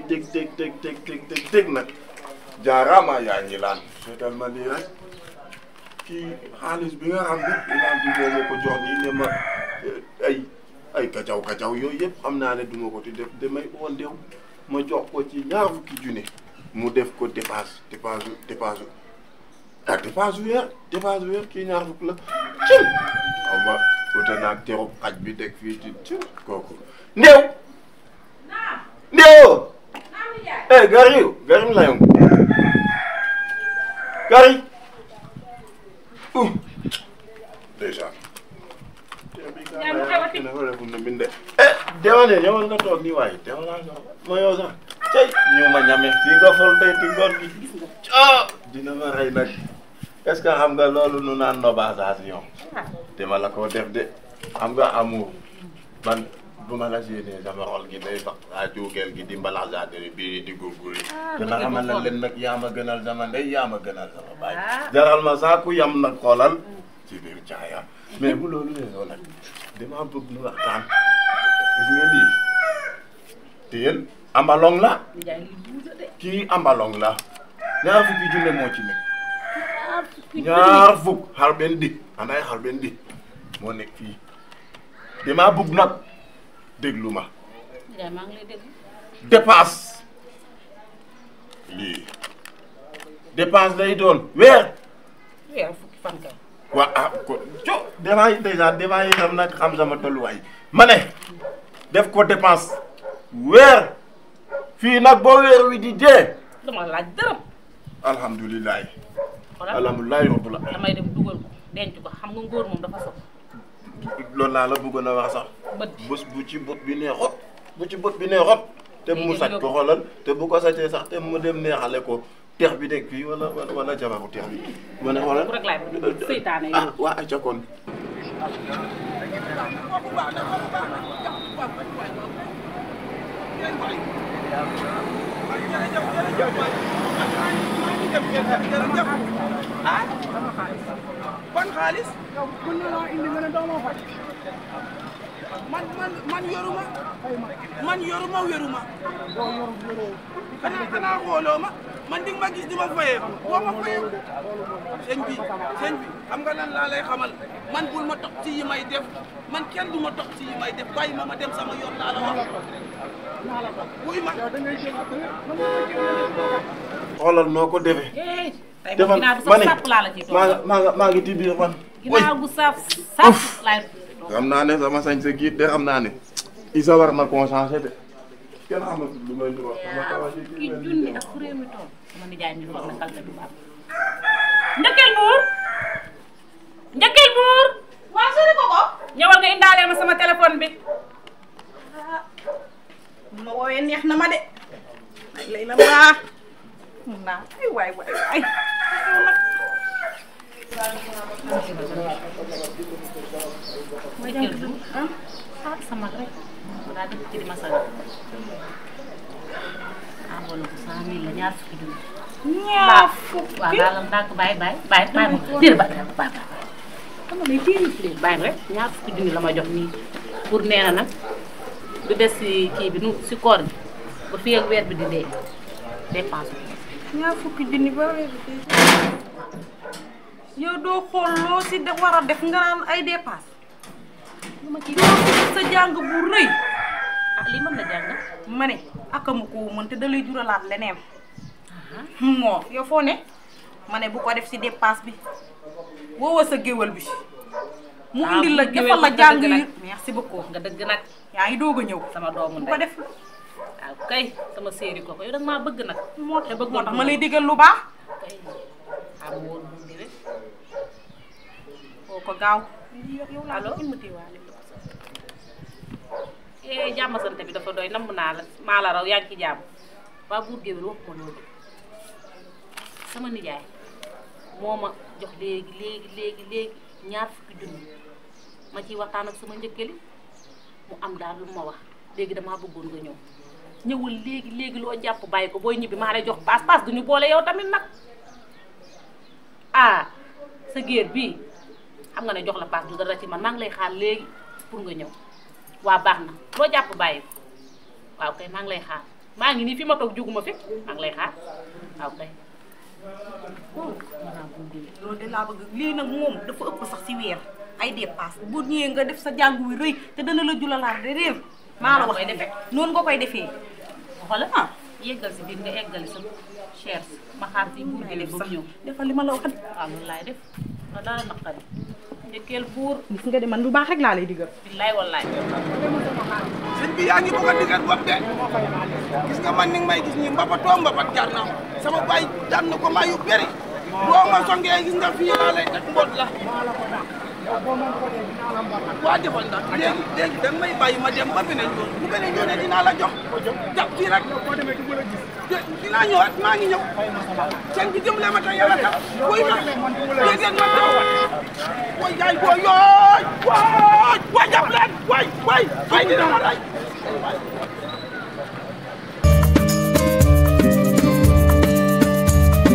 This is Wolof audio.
ngay teg nag jaaraama yaa ngi laan seetal ma lii rek kii xaalis bi nga xam ne imaam bi moo ma ko jox nii ne ma ay kacaw yooyu yëpp xam naa ne duma ko ti def damay woon dew ma jox ko ci ñaar fukki junne mu def ko dépasse weer kii ñaar fukk la cim xaw ma wute naag terub xaj bi deg fii ci cim kooku ndew garim layong gari déjà dewane ñëwal nga toog nii waaye teewal ma yow sax cey ñu ma ñame fii nga fol tey ti ngoon gi dina ma rey nag est-ce que xam nga loolu nu naan nobasation dama la ko def de xam nga amour man bu ma la séenee sama xol gi day fax a cuukeel gi di mbalaxaateri bii di gurguri dina xamal na leen nag yaa ma gënal sama ndey yaa ma gënal sama baay jaral ma saaku yam nag xoolal ci biir caaya mais bu loolu weesoo nag dama bëgg nu waxtaan gis nga lii téyel ambalong la kii ambalong la ñaar fukki junne moo ci nekk ñaar fukk xar benn di anday xar benn di moo nekk fii dama bëgg nag déglu ma dépense lii dépense lay doon weer fukki fan kay waa ko damaa déjà damaa itam nag xam sama tolluwaay ma ne def ko dépense weer fii nag boo weer wi di dee dama laaj dërëm alhamdulilah alhamdulilah rabbil alamin damay dem dugal ko denc ko xam nga ngóor moom dafa sob loolu laa la bëggoon a wax sax bés bu ci bët bi neexot te mu saj ko xoolal te bu ko sàccee sax te mu dem neexale ko teex bi nekk fii wala jabaru teex bi ma ne xoolal rek laay seytaane ah waa acca kon ban xaalis mën na laa indi nga ne doo ma fay man yoruma wéruma xanaa xooloo ma man di ma gis di ma fayee boo ma fayee sëñ bi xam nga lan laa lay xamal man bul ma topp ci yi may def man kenn du ma topp ci yi may def bàyyi ma dem sama yoon laa la wax wuy ma xoolal noo ko defee defal maa ngi ci biir man ginnaaw bu saf laay xam naa ne sama sañ sa giit de xam naa ne isa war na conscience de kenn xamatul lu may wax ki junni ak réew mi toog sama nijaay mi wax na kalta du baax njëkkeel buur waaw sori ko ñëwal nga indaale ma sama téléphone bi bu ma woowee neex na ma de lay la baax mun naa ay waay mooy jël du sama rek daa def ci di masala enveloppe bu 100 000 la ñaar fukki junni ñaar fukki waaw daal ndànk bàyyi ma diir ba dama lay téye bàyyi rek ñaar fukki junni la ma jox nii pour nee na nag du des si kii bi nu si koor gi ba fii ak weer bi di dee dépense ñaar fukki junni ba weer bi yow doo xool loo si war a def nga naan ay dépense sa jàng bu rëy lii mën na jàng ma ne akamu ko mën te da lay juralaat leneen moo yow foo ne ma ne bu ko def si dépense bi woowa sa géwal bi mu indil la defal la jàng yi merci beaucoup nga dëgg nag yaa ngi doog a ñëw sama doomu bu ko def waaw kay sama séeri ko yow danga maa bëgg nag moo tax ma lay digal lu baax wóor bu ngi rek koo ko gaaw allo jàmm sant bi dafa doy namm naa la maa la raw yaa ngi ci jàmm waa buur géwél wax ko loolu sama nijaay moo ma jox léegi ñaar fukki junni ma ciy waxtaan ak sama njëkkali mu am daal lu ma wax léegi damaa bëggoon nga ñëwal léegi loo jàpp bàyyi ko booy ñibbi maa lay jox paas du ñu boole yow tamit nag sa géer bii xam nga ne jox la paas du dara ci man maa ngi lay xaar léegi pour nga ñëw waa baax na loo jàpp bàyyi ko waaw kay maa ngi lay xaar maa ngi nii fi ma toog juguma fi maa ngi lay xaar waaw kay. loolu de laa bëgg lii nag moom dafa ëpp sax si weer ay dépasse bu ñëwee nga def sa jàng wi rëy te dana la julalaat de réer maa la wax defee noonu nga koy defee xoolal yeggal si biir nga eggali sa cher ma xaar fii buur gi def ba mu ñëw defal li ma la wax waaw loolu laay def nga dara naqari njëkkeel buur gis nga de man lu baax rek laa lay digal billaay wallaay sëñ bi yaa ngi bëgg a digal bopp de gis nga man ni nga may gis ñi mbapatoo mbapat jaar naa sama baay daan na ko maa yu bëri boo ma songee gis nga fii laa lay teg mboot la waa defal ndax léegi da nga may bàyyi ma dem ba beneen yoon bu beneen yoonee dinaa la jox jàpp fii rek dinaa ñëwaat maa ngi ñëw sëñ bi dimbale ma tey yàlla tax wuy ma déedéet ma taw way yaay boo yooy waay jàpp leen waay dina ma rey